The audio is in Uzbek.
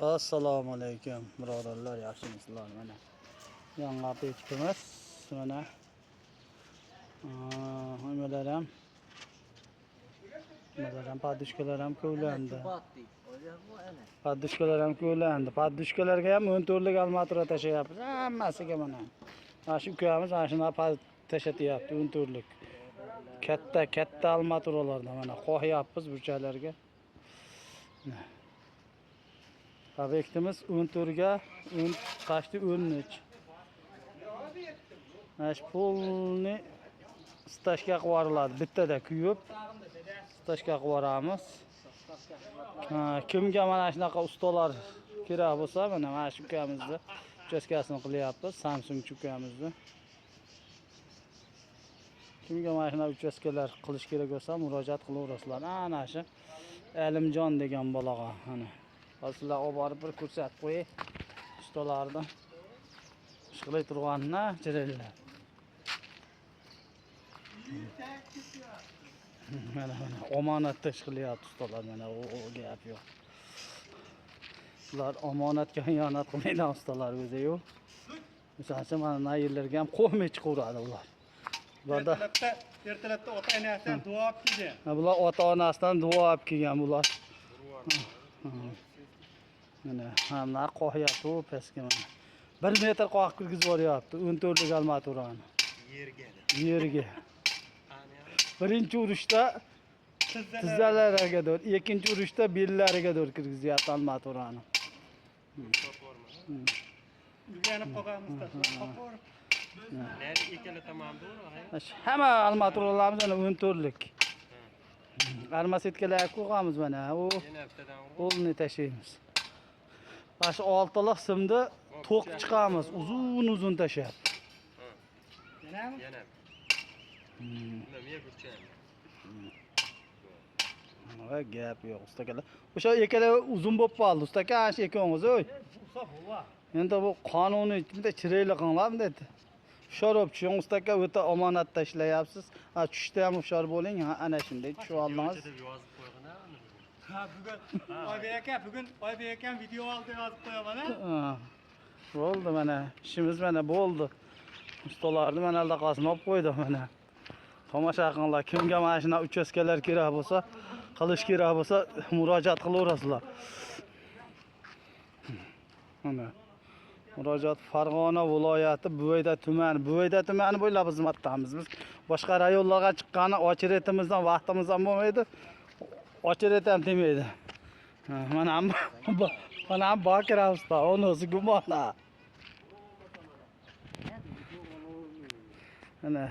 Assalomu alaykum birodarlar, yaxshimisizlar? Mana yangi obyektimiz, mana nimalar ham, nimalar ham, подушка lar ham kovlandi. Подушка lar ham kovlandi. Подушка larga ham 14lik armatura tashlayapmiz. Hammasiga mana. Mana shu ukamiz mana shunaqa tashlatyapti 14lik. Katta katta armaturalardan mana qo'yapmiz burchaklarga. Obyektimiz 14 ga 10 почти 13. Mana shu полный стяжка qilib yuboriladi. Bittada kuyib стяжка qilib yuboramiz. Ha, kimga mana shunaqa ustalar kerak bo'lsa, mana shu ukamizni uchastkasini qilyapmiz, Samsung ukamizni. Kimga mana shunaqa uchastkalar qilish kerak bo'lsa, murojaat qilaverasizlar. Ana shu Alimjon degan bolaga, ana. Hozir sizlar olib borib bir ko'rsatib qo'yay ustalarni. Ish qilay turganini chiroyli. Mana mana omonatda ish qilyapti ustalar, mana u gap yo'q. Ular omonatga xiyonat qilmaydi ustalar o'zi-yu. Misol uchun mana na yerlarga ham qo'ymay chiqaveradi ular. Ularda Ertalabda ota onasidan duo olib kelgan. Ha, bular ota onasidan duo olib kelgan bular. Mana hamma qo'yapti u pastga mana. 1 metr qoqib kirgizib yuboryapti 14lik armaturani Yerga. Yerga. Birinchi urishda tizzalariga to'g'ri, ikkinchi urishda bellariga to'g'ri kirgizyapti armaturani. O'rganib qolganmiz. Qopor. Ikkala tomon to'g'ri. Hamma armaturalarimiz mana 14lik. Armasetkalar qo'yamiz mana. U Yana bittadan urib. qo'lni tashlaymiz. Mana shu oltiliq simni to'qib chiqamiz, uzun uzun tashlab. Yanami? Yana. Nima men burchak. Va gap yo'q, ustakalar. O'sha ikkala uzun bo'lib qoldi, ustaka, ana shu ikkovingiz, oy. Usta bova. Endi bu qonuniy bunday chiroyli qilinglar bunday. Hushyor bo'lib tushing, ustaka, o'ta omonatda ishlayapsiz. Ha, tushda ham hushyor bo'ling, ha, ana shunday tushib oldingiz. Deb yozib qo'yg'in uni. Ha, bugun Oybek aka, bugun Oybek akam video oldi yozib qo'yaman ha. Ha, bo'ldi mana, ishimiz mana bo'ldi. Ustalarni mana aloqasini olib qo'ydik mana. Tomosha qilinglar, kimga mana shunaqa uchastkalar kerak bo'lsa, qilish kerak bo'lsa, murojaat qilaverasizlar. Mana murojaat Farg'ona viloyati Buvayda tumani, Buvayda tumani bo'ylab xizmatdamiz biz. Boshqa rayonlarga chiqqani ocheretimizdan vaqtimiz ham bo'lmaydi. Ocheret ham tegmaydi. Ha, mana mana Bakir usta, uni o'zi gumon. Ha. Mana